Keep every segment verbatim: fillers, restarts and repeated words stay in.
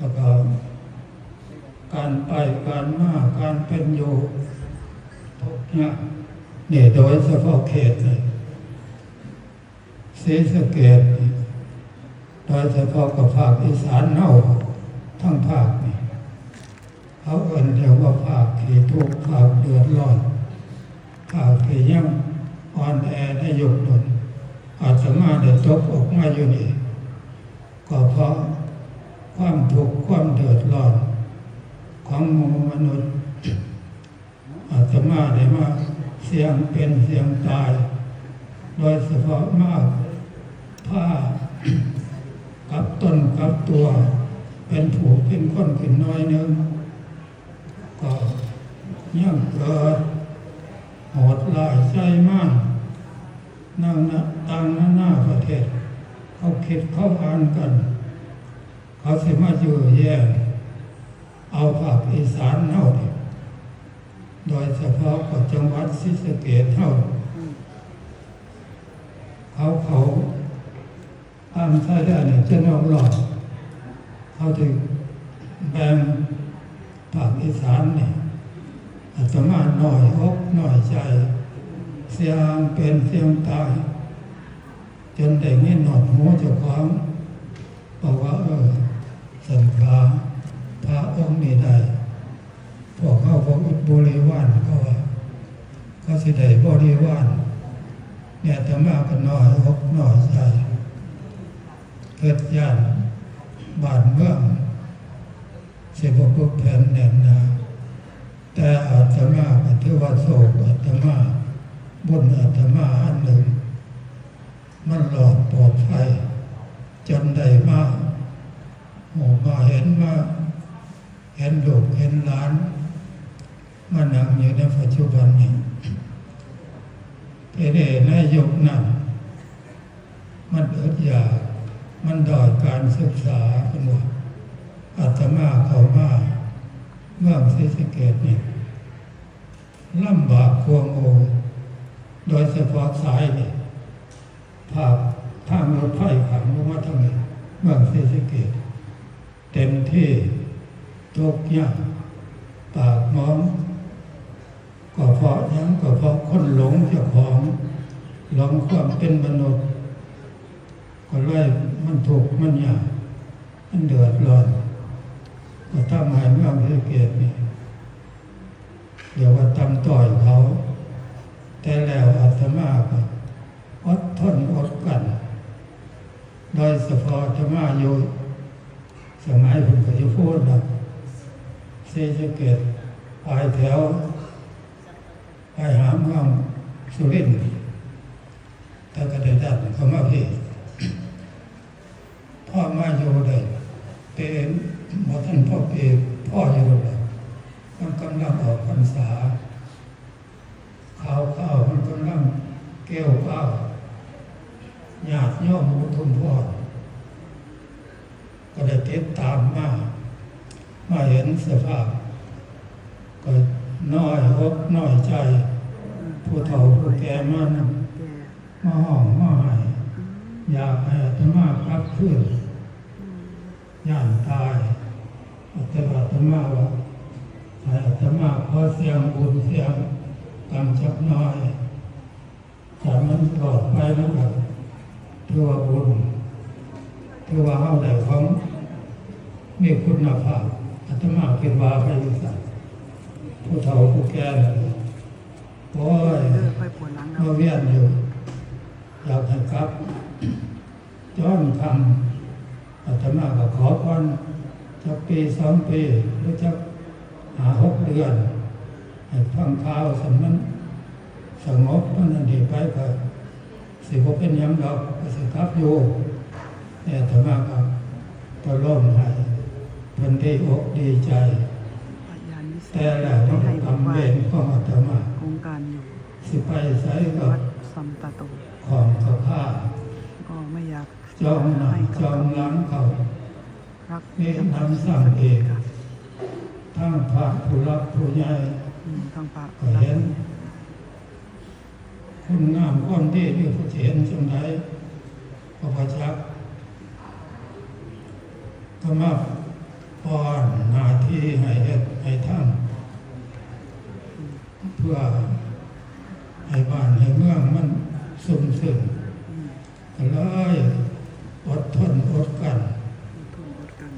แล้วก็การไปการมา การเป็นอยู่ทุกข์ยาก นี่โดยเฉพาะเขตนี่ ศรีสะเกษนี่ โดยเฉพาะกับภาคอีสานเฮาทั้งภาคนี่ เขาเอิ้นเรียกว่าภาคที่ทุกข์ ภาคเดือดร้อน ภาคที่ยังอ่อนแอในยุคนั้น อาตมาได้ตกออกมาอยู่นี่ ก็เพราะความทุกข์ความเดือดร้อนของหมู่มนุษย์ อาตมาได้มาเสี่ยงเป็นเสี่ยงตาย โดยเฉพาะมาพากับตนกับตัว เป็นผู้เป็นคนขึ้นหน่อยหนึ่ง ก็ยังเกิดโหดร้ายใส่มา นั่งนะต่างนานาประเทศ เขาคิดเขาอ่านกัน เขาสิมายื้อแย่งเอาภาคอีสานเฮานี่ โดยเฉพาะก็จังหวัดศรีสะเกษเฮา เขา เขาตามชายแดนนี่จะนอกรอบ เขาถึงแบ่งภาคอีสานนี่ อาตมาน้อยอกน้อยใจ เสี่ยงเป็นเสี่ยงตาย จนได้ยินหนวกหูเจ้าของ บอกว่า เออ สันขาพระองค์นี้ได้ พวกเขาพวกบริวารเขาว่า เขาสิได้บริวาร เนี่ยอาตมาก็น้อยอกน้อยใจ เกิดย่านบ้านเมือง สิบ่ปึกแผ่นแน่นหนา แต่อาตมาก็ถือว่าโชคอาตมา บุญอาตมาอันหนึ่ง มันรอดปลอดภัย จนได้มา โอ้ มาเห็น มาเห็นลูกเห็นหลาน มานั่งอยู่ในปัจจุบันนี้ ทีนี้ในยุคนั้น มันอดอยาก มันด้อยการศึกษา เพิ่นว่า อาตมาเข้ามาเมืองศรีสะเกษนี่ ลำบากกว่าหมู่ โดยเฉพาะสายนี่ ภาคทางรถไฟข้ามลงมาทางนี้ เมืองศรีสะเกษ เต็มที่ ทุกข์ยาก ปากหมอง ก็เพราะหยัง ก็เพราะคนหลงเจ้าของ หลงความเป็นมนุษย์ ก็เลยมันทุกข์มันยาก มันเดือดร้อน ก็ทำให้เมืองศรีสะเกษนี่ เรียกว่าต่ำต้อยเขา แต่แล้วอาตมาก็อดทนอดกลั้น โดยเฉพาะอาตมาอยู่สมัยพุ้นก็อยู่พู้นล่ะ ศรีสะเกษ ปลายแถว ไปหาเมืองสุรินทร์ แต่ก็ได้ดันเข้ามาพี้ พอมาอยู่ได้ เป็นบ่ทันพอปี พออยู่ดอก มันกำลังออกพรรษา ข่าวข่าวมันกำลังเกี่ยวข้าว ญาติโยมอุทุมพร ก็ได้ติดตามมา มาเห็นสภาพ ก็น้อยอกน้อยใจ ผู้เฒ่าผู้แก่มานำ มาฮ้องมาไห้ อยากให้อาตมากลับคืน ย่านตาย อาตมา อาตมาว่า ให้อาตมาขอเสี่ยงบุญเสี่ยงกรรมจักหน่อย ถ้ามันรอดไปมันก็ถือว่าบุญ ถือว่าเฮาได้ของมีคุณภาพ อาตมาคิดว่าไปจั่งซั้น ผู้เฒ่าผู้แก่นั่น โอ้ย เออ ค่อยปวดหลังเนาะ มาเวียนอยู่ อยากให้กลับ จนค่ำ อาตมาก็ขอพร จักปีสองปี หรือจักห้าหกเดือน ให้ฟังข่าว ซั่นมันสงบ มันอันนี้ไปก็ สิบ่เป็นหยังดอก ก็สิกลับอยู่ แต่อาตมาก็ตะโลมให้ เพิ่นดีอกดีใจ แต่แล้วมันก็กรรมเวรของอาตมา โครงการอยู่ สิไปไสก็ วัดสัมตะโต ของเขาฆ่า ก็ไม่อยาก จองหน้า ให้กับ จองหลังเขา รัก นี่นำสั่งเอง ทั้งพระผู้หลักผู้ใหญ่ อืม ทั้งพระ ก็เห็น คุณงามความดีนี่ผู้สิเห็นจั่งใด ก็บ่จัก ก็มา ป้อนหน้าที่ให้เฮ็ดให้ทำ เพื่อให้บ้านให้เมืองมันซุ่มซึ่ง ก็เลยอดทนอดกลั้น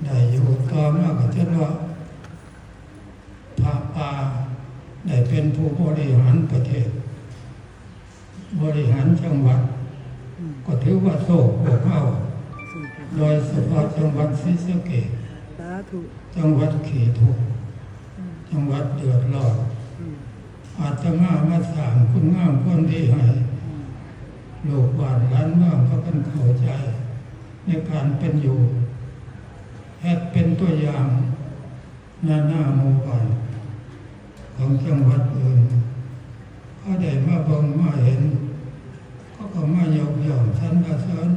ได้อยู่ต่อมาก็จนว่า พระป่าได้เป็นผู้บริหารประเทศ บริหารจังหวัด ก็ถือว่าโชคพวกเฮา โดยเฉพาะจังหวัดศรีสะเกษ สาธุ จังหวัดขี้ทุกข์ จังหวัดเดือดร้อน อาตมามาสร้างคุณงามความดีให้ ลูกบ้านหลานเมืองเขาเป็นเข้าใจ ในการเป็นอยู่ เฮ็ดเป็นตัวอย่าง นานาหมู่บ้านของจังหวัดอื่น เขาได้มาเบิ่งมาเห็น เขาก็มายกย่องสรรเสริญ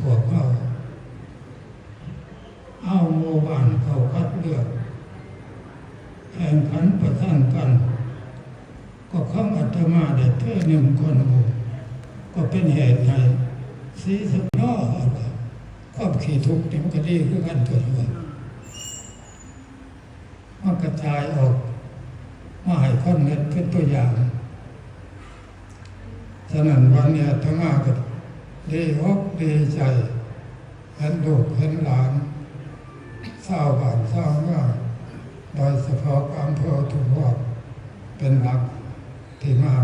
พวกเรา เอาหมู่บ้านเข้าคัดเลือก แข่งขันประชันกัน ก็ของอาตมาได้เทื่อหนึ่งคนหมู่ ก็เป็นเหตุให้ศรีสะเกษความขี้ทุกข์นี่มันก็ดีคือกันตัวนี้ มันกระจายออกมาให้คนเฮ็ดเป็นตัวอย่าง ฉะนั้นวันนี้อาตมาก็ดีอกดีใจ เห็นลูกเห็นหลาน ชาวบ้านชาวเมือง โดยเฉพาะอำเภอทุ่งฮวดเป็นหลักที่มา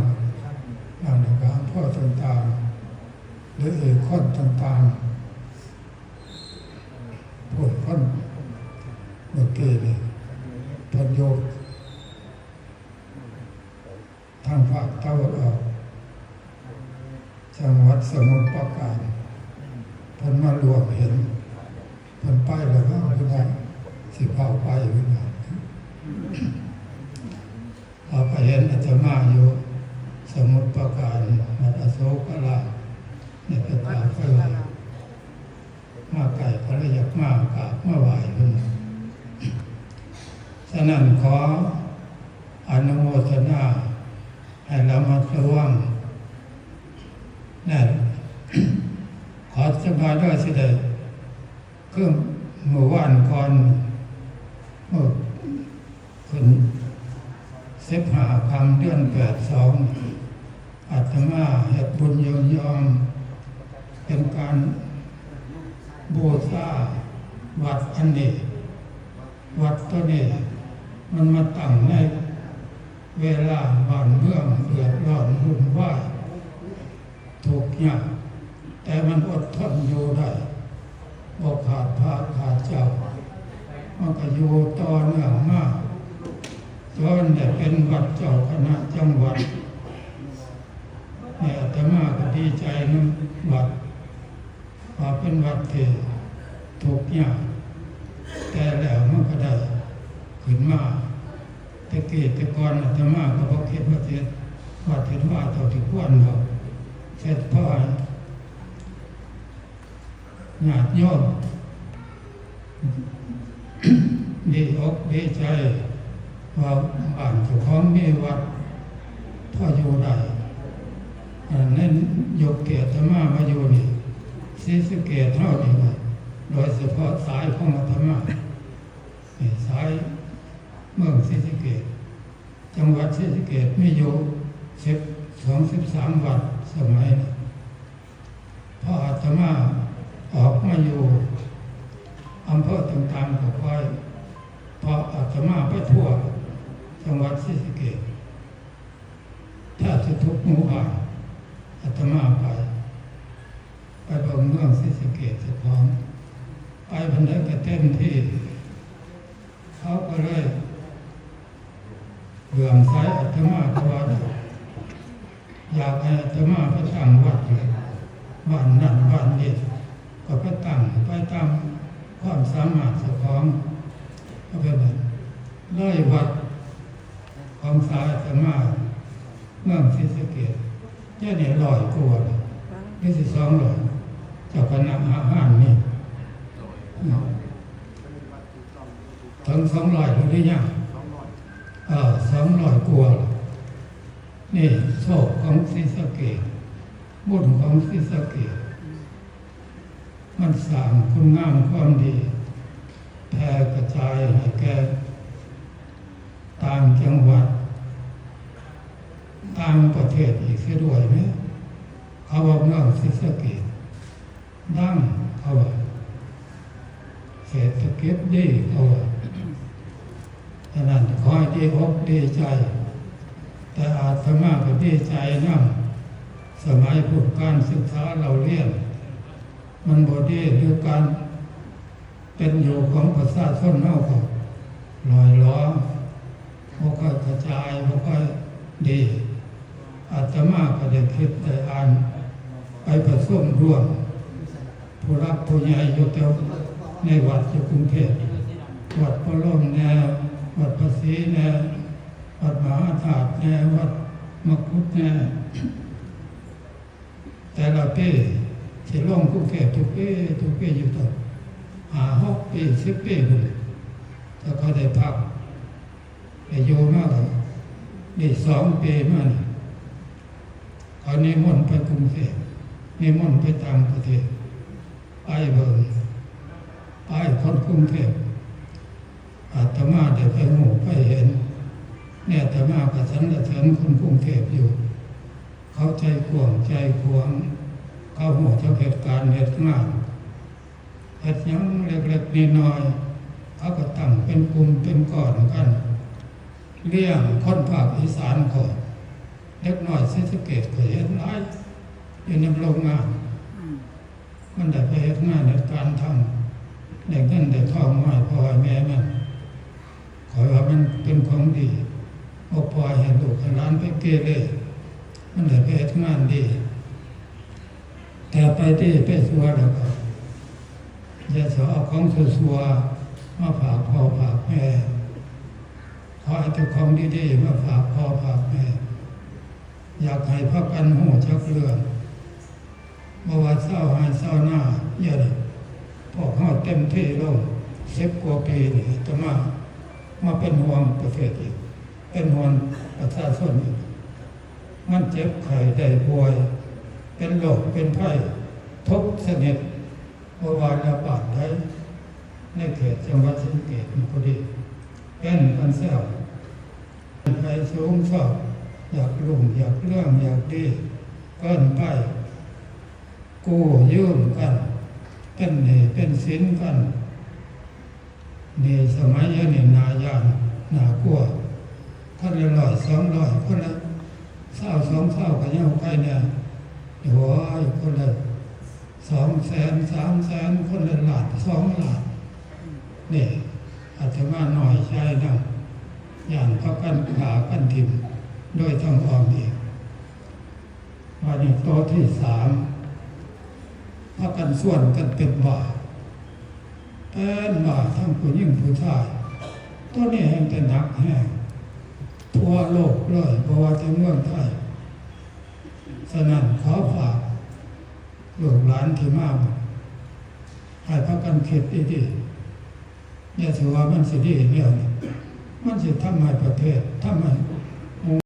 นั่นก็อำเภอต่างๆ หรืออีกคนต่างๆ พูดคนเมื่อกี้นี่เพิ่นอยู่ทางภาคตะวันออก จังหวัดสมุทรปราการ เพิ่นมาล่วงเห็น เพิ่นไปแล้วก็เพิ่นว่าสิพาไปเพิ่นว่า เราไปเห็นอาตมาอยู่สมุทรปราการ วัดอโศการาม เนี่ยไปกราบไปไหว้ มาไกลก็เลยอยากมากราบมาไหว้เพิ่น ฉะนั้นขออนุโมทนาให้ระมัดระวัง นั่น ขอสบายด้วยสิได้ คือมื้อวานก่อน มื้อขึ้นสิบห้าค่ำเดือนแปดสอง อาตมาเฮ็ดบุญยอมยอม เป็นการบูชาวัดอันนี้ วัดตัวนี้มันมาตั้งในเวลาบ้านเมืองเดือดร้อนวุ่นวาย ทุกข์ยาก แต่มันอดทนอยู่ได้ บ่ขาดพระขาดเจ้า มันก็อยู่ต่อเนื่องมา จนได้เป็นวัดเจ้าคณะจังหวัด เนี่ยอาตมาก็ดีใจนำวัด ว่าเป็นวัดที่ทุกข์ยาก แต่แล้วมันก็ได้ขึ้นมา แต่กี้แต่ก่อนอาตมาก็บ่คิดว่าสิวัดเฮ็ดวาเท่าที่ควรดอก เฮ็ดพอให้ญาติโยมดีอกดีใจ ว่าบ้านเจ้าของมีวัดพออยู่ได้ อ่า ในยุคที่อาตมามาอยู่นี่ ศรีสะเกษเฮานี่นะ โดยเฉพาะสายของอาตมา นี่สายเมืองศรีสะเกษ จังหวัดศรีสะเกษมีอยู่สิบสอง สิบสามวัดสมัยนั้น พออาตมาออกมาอยู่อำเภอต่างๆ ก็ค่อย เพราะอาตมาไปทั่วจังหวัดศรีสะเกษ แทบจะทุกหมู่บ้านอาตมาไป ไปเบิ่งเมืองศรีสะเกษเจ้าของ ไปปานใดก็เต็มที่ เขาก็เลยเหลื่อมใสอาตมา ก็ว่าอยากให้อาตมาไปตั้งวัดอยู่บ้านนั่นบ้านนี้ ก็ไปตั้งไปตามความสามารถเจ้าของ ก็เป็นแบบเลยวัดของสายอาตมา เมืองศรีสะเกษ เดี๋ยวนี้ร้อยกว่าแล้ว นี่สิสองร้อย เจ้าคณะอาหารนี่ ถึงสองร้อยหรือยัง เออ สองร้อยกว่า นี่โชคของศรีสะเกษ บุญของศรีสะเกษ มันสร้างคุณงามความดี แผ่กระ เขาว่าเมืองศรีสะเกษดัง เขาว่าเศรษฐกิจดี เขาว่า ฉะนั้นขอให้ดีอกดีใจ แต่อาตมาก็ดีใจนำ สมัยพุ้นการศึกษาเล่าเรียน มันบ่ดี หรือการเป็นอยู่ของประชาชนเฮาก็ล่อยหลอ บ่ค่อยกระจาย บ่ค่อยดี อาตมาก็ได้คิดได้อ่าน ไปประชุมร่วม ผู้หลักผู้ใหญ่อยู่แถวในวัดอยู่กรุงเทพฯ วัดพระรมแน่ วัดพระศรีแน่ วัดมหาธาตุแน่ วัดมกุฏแน่ แต่ละปีสิลงกรุงเทพฯทุกปี ทุกปีอยู่ตั้งห้าหกปี สิบปีพุ้น แต่ก็ได้พัก ได้อยู่มาก็ได้สองปีมานี่ เขานิมนต์ไปกรุงเทพฯ นิมนต์ไปต่างประเทศ ไปเบิ่ง ไปคนกรุงเทพฯ อาตมาได้ไปฮู้ไปเห็น เนี่ย อาตมาก็สรรเสริญคนกรุงเทพฯอยู่ เขาใจกว้างใจขวาง เขาฮู้จักเฮ็ดการเฮ็ดงาน เฮ็ดหยังเล็กๆน้อยๆ เขาก็ตั้งเป็นกลุ่มเป็นก้อนกัน เลี้ยงคนภาคอีสานก็ เด็กน้อยศรีสะเกษก็เห็นหลาย อยู่ในโรงงาน มันได้ไปเฮ็ดงานเฮ็ดการทำ ได้เงินได้ทองมาให้พ่อให้แม่มัน ข้อยว่ามันเป็นของดี บ่ปล่อยให้ลูกให้หลานไปเกเร มันได้ไปเฮ็ดงานดี แต่ไปดีไปชั่วแล้วก็ อย่าสิเอาของชั่วๆมาฝากพ่อฝากแม่ ขอให้แต่ของดีๆมาฝากพ่อฝากแม่ อยากให้พากันฮู้จักเรื่อง บ่ว่าชาวไร่ชาวนา เดี๋ยวนี้พวกเฮาเต็มที่ลง สิบกว่าปีนี่ อาตมามาเป็นห่วงประเทศอีก เป็นห่วงประชาชนอีก มันเจ็บไข้ได้ป่วย เป็นโรคเป็นภัยทุกชนิด บ่ว่าระบาดใด ในเขตจังหวัดศรีสะเกษนี่พอดี เป็นกันแซว ไปสูงชอบ อยากรุ่งอยากเรืองอยากดี เกินไป กู้ยืมกัน เป็นหนี้เป็นสินกัน หนี้สมัยเดี๋ยวนี้น่าย้านน่ากลัว คนละร้อยสองร้อย คนละซาวสองซาวก็ยังใครเนี่ย โอ้ย คนละสองแสนสามแสน คนละล้านสองล้าน นี่ อาตมาน้อยใจนำ ย้านพากันฆ่ากันถิ่ม โดยทางอ้อมอีก บัดนี้โตที่สาม พากันชวนกันเป็นบ้า เป็นบ้าทั้งผู้หญิงผู้ชาย ตัวนี้แฮงจะหนักแฮง ทั่วโลกเลย บ่ว่าแต่เมืองไทย ฉะนั้นขอฝากลูกหลานที่มา ให้พากันคิดดีๆ อย่าสิว่ามันสิดีแนวนี้ มันสิทำให้ประเทศ ทำให้